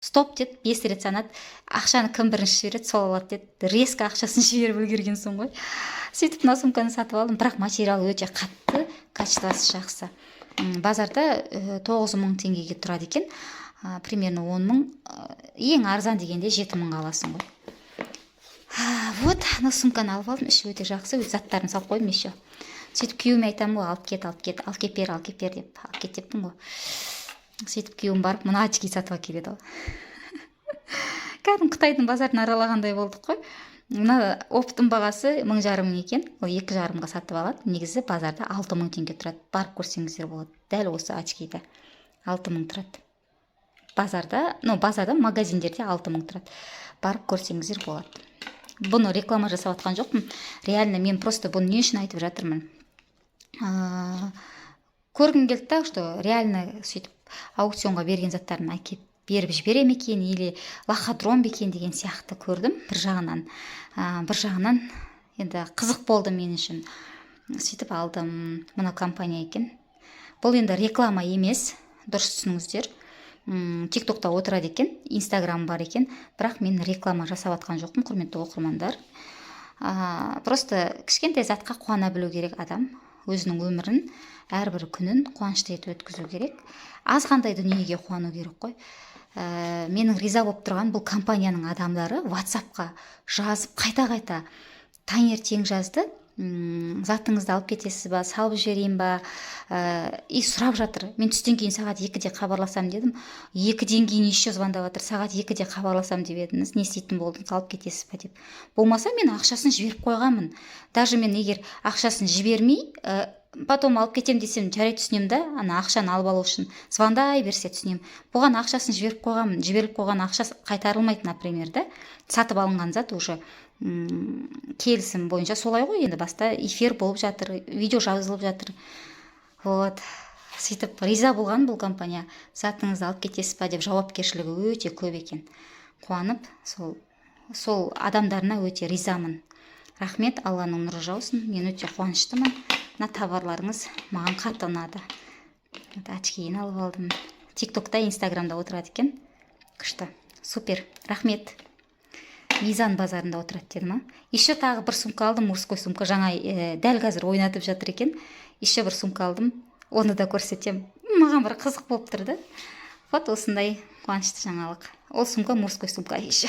Стоп деді, 5 рет санады. Ақшаны кім бірінші жібереді, сол алады деді. Резко ақшасын жіберіп үлгергенсің ғой. Сөйтіп мына сумканы сатып алдым, бірақ материалы өте қатты, качествосы жақсы. Базарда 9 мың теңгеге тұрады екен, примерно 10 мың, ең арзан дегенде 7 мыңға аласың ғой. Вот мына сумканы алып алдым, іші өте жақсы, өз заттарын салып қойдым еще. Сөйтіп күйеуіме айтамын ғой: «Алып кет, алып кет, алып кеп бер, алып кеп бер», – деп, «Алып кет» деппін ғой. Сөйтіп күйеуім барып мына очки сатып әкеледі ғой. Кәдімгі қытайдың базарын аралағандай болдық қой. Мына оптың бағасы 1500 екен, ол 2,5-ға сатып алады. Негізі базарда 6000 теңге тұрады, барып көрсеңіздер болады. Дәл осы очкиді 6000 тұрады базарда, ну, базарда, магазиндерде 6000 тұрады, барып көрсеңіздер болады. Бұны реклама жасап жатқан жоқпын, реально мен просто бұны не үшін айтып жатырмын, көргім келді да, что реально сөйтіп аукционға берген заттарын әкеліп беріп жібере ме екен или лохотрон ба екен деген сияқты көрдім бір жағынан. Бір жағынан енді қызық болды мен үшін, сөйтіп алдым. Мына компания екен бұл, енді реклама емес, дұрыс түсініңіздер. Тик токта отырады екен, Инстаграм бар екен, бірақ мен реклама жасап жатқан жоқпын, құрметті оқырмандар. Просто кішкентай затқа қуана білу керек адам, өзінің өмірін, әрбір күнін қуанышты етіп өткізу керек, азғантай дүниеге қуану керек қой. Менің риза болып тұрған бұл компанияның адамдары Ватсапқа жазып, қайта қайта таңертең жазды: «Затыңызды алып кетесіз ба, салып жіберейін ба?» И сұрап жатыр. Мен түстен кейін сағат 2-де хабарласамын дедім. 2-ден кейін еще звондап жатыр: «Сағат 2-де хабарласамын деп едіңіз, не істейтін болдыңыз, алып кетесіз ба?» – деп. Болмаса мен ақшасын жіберіп қойғанмын. Даже мен егер ақшасын жібермей, потом алып кетемін десем, жарайды, түсінемін да, ана ақшаны алып алу үшін звондай берсе, түсінемін. Бұған ақшасын жіберіп қойғанмын, жіберіліп қойған ақша қайтарылмайды, например, да. Сатып алынған зат уже келісім бойынша солай ғой енді, баста эфир болып жатыр, видео жазылып жатыр. Вот сөйтіп риза болған бұл компания, «Затыңызды алып кетесіз ба?» деп, жауапкершілігі өте көп екен. Қуанып, сол адамдарына өте ризамын. Рахмет, Алланың нұры жаусын. Мен өте қуаныштымын. Мына товарларыңыз маған қатты ұнады. Очкиін алып алдым. Тик токта, Инстаграмда отырады екен. Күшті, супер, рахмет. Мизан базарында отырады деді ма? Еще тағы бір сумка алдым, мужской сумка, жаңа дәл қазір ойнатып жатыр екен. Еще бір сумка алдым, оны да көрсетемін. Маған бір қызық болып тұр да. Вот осындай қуанышты жаңалық. Ол сумка мужской сумка еще.